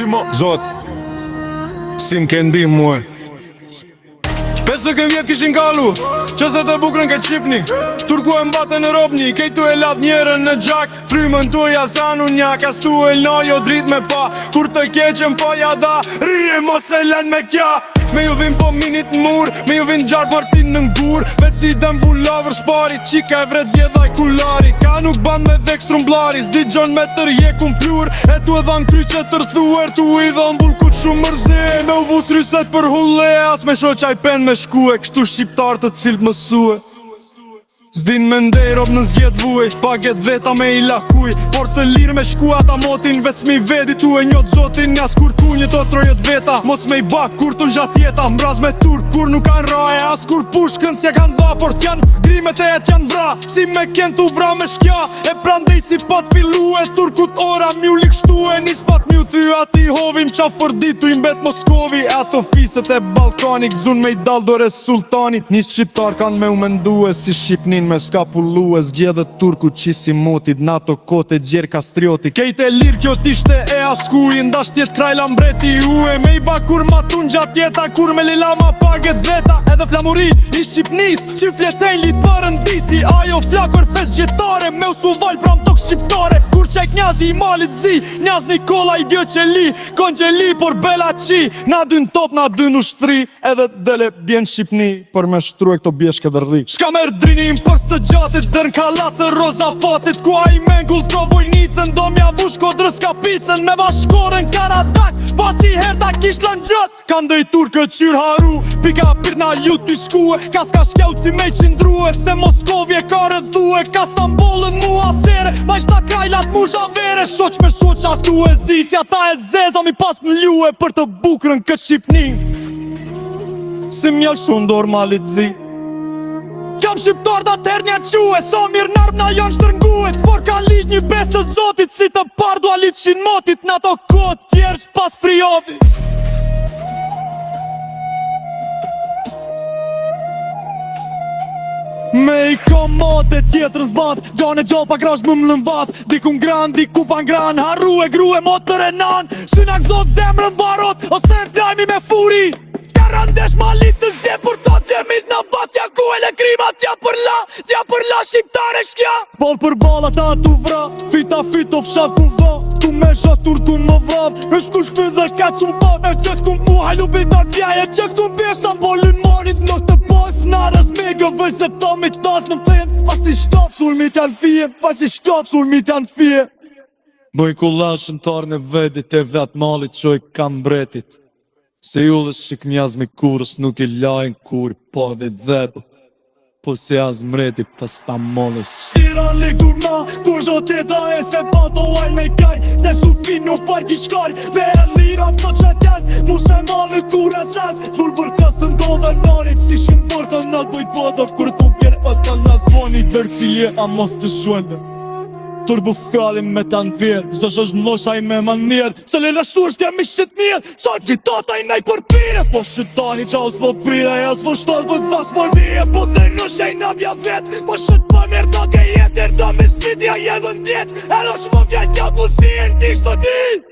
ndihmo Zot, si më ke ndihmue 50 vjet kishin kalu Që se të bukrën këtë shqipni Turku e mbate në robni Kejt tu e lat njerën në gjak Frymën tu ja zanu njak As tu e jo drit me pa Kur të keqen po ja da Rije mos e len me kja Me ju vin po minit në mur Me ju vin gjarë partin në ngur Vetë si dëm vulavër shpari Qika e vret zjedhaj kulari Ka nuk ban me dhek strumblari S'di gjon me tërhjekun plur E tu e dhan kryqe tërthuer Tu i dhan bulkut shumë mërzi Me u vu stryset për hulle As me shoqaj pen me shkue Kështu shqiptar të cilët mësue S'din me ndej rob në zgjedh vuej Paget dheta me i lakuj Por të lirë me shku ata motin Veç mi vedi tu e njot zotin Jas kur ku një të trojet veta Mos me i ba kur të ngjat jeta Mbraz me turk kur nuk kanë raje As kur pushkën s'ja kanë dha Por t'janë grimet e t'janë vra Si me ken tu vra me shkja E prandej si pat fillue Turkut ora mju likshtue Nis pat mju thy ati hovim Qaf për ditu i mbet Moskovi E ato fiset e Ballkanit Gzun me i dal dore sultanit Një shqiptar kanë me u mendue Si Shqipnin me skapulue Zgjedhet turku qisi motit Nato kote gjerë kastrioti Kejt e lirë kjo t'ishte e askuj Ndash tjet krajla mbreti ue Me i ba kur ma tun gjatë jeta Kur me lila ma paget veta Edhe flamuri i Shqipnis Që fletejn lit përën disi Ajo flakër fest gjitare Me u suval pram tokë shqiptare Kur qaj knjazi i malit zi Knjaz Nikola i Gjöqeli Kongjeli por bela qi Na dyn top, na dyn ushtri Edhe dele bjen Shqipni Për me shtrue këto bjeshke dhe rri Shka merr drini në të gjatit Dër në kallat të Rozafatit Ku ai mengull provoj nicën Do mja vu Shkodrës kapicën Me bashkoren Karadak Pasi her ta kish lën gjët Ka ndej turkët qyr haru Pika pirna ju t'i shkue Ka s'ka shkjaut si me qindrue Se Moskovi e ka rëdhue Ka Stambollën mua sere Majshta krajlat mu zhavere Shoq me shoq atu e zi Si ata e zeza mi pas më lue Për të bukrën këtë Shqipni Si mjell shumë dorë malit zi Kam shqiptar da tërë një que Sa mirë nërë na janë shtërngue For ka liq një besë të zotit Si të parë dua liqin motit Në ato kohë tjerë pas friovi Me i komode tjetër zbath Gjane gjallë pa grash më më lëmvath Diku ngran, diku pa ngran Harru e grue motër e nan Syna gzot zemrën barot Ose plajmi me furi Qka rëndesh malit të zi Por të gjemit në bat Ja ku e le krimat Ja për la, ja për la Shqiptare shkja Ball për ball ata tu vra Fita fito fshat ku va Tu me zha turku më vrav Me shku shpi dhe ka që pa E që këtu mu halu bitar pjaje Që këtu bje Stambolin marit Në të pas Narës me gëvëj Se ta mi tas në pim Pasi shtat sulmit janë fije Pasi shtat sulmit janë fije Bëj kullash në tarën e vedit E vetë malit që i kam mbretit Se jullës që knjaz me kurës nuk i lajnë kur po dhe dhebu Po se as mreti pas ta mollës Iran li kurma, kur zho të da e se pa to aj me kaj Se shtu nuk pa ti shkar Me e lira të që qes Mos e madhe kur e ses Tur për kasën do dhe narit Si shumë fortë në të bëjt po Kur t'u vjerë o të nas boni Dërqije a mos të shuende Turbu fjallim me ta nxjerr Zë është ndoshaj me manjer Se le lëshur s'kemi shit mirë Qa gjitata i nej për pire Po shqiptari qa s'po pire Ja s'po shtot po s'as po vije Po dhe në shej në vja vet Po shët po mirë do ke jetir Do me shtitja jevën djet E në shmo vjet ja po thirë Ti shto di.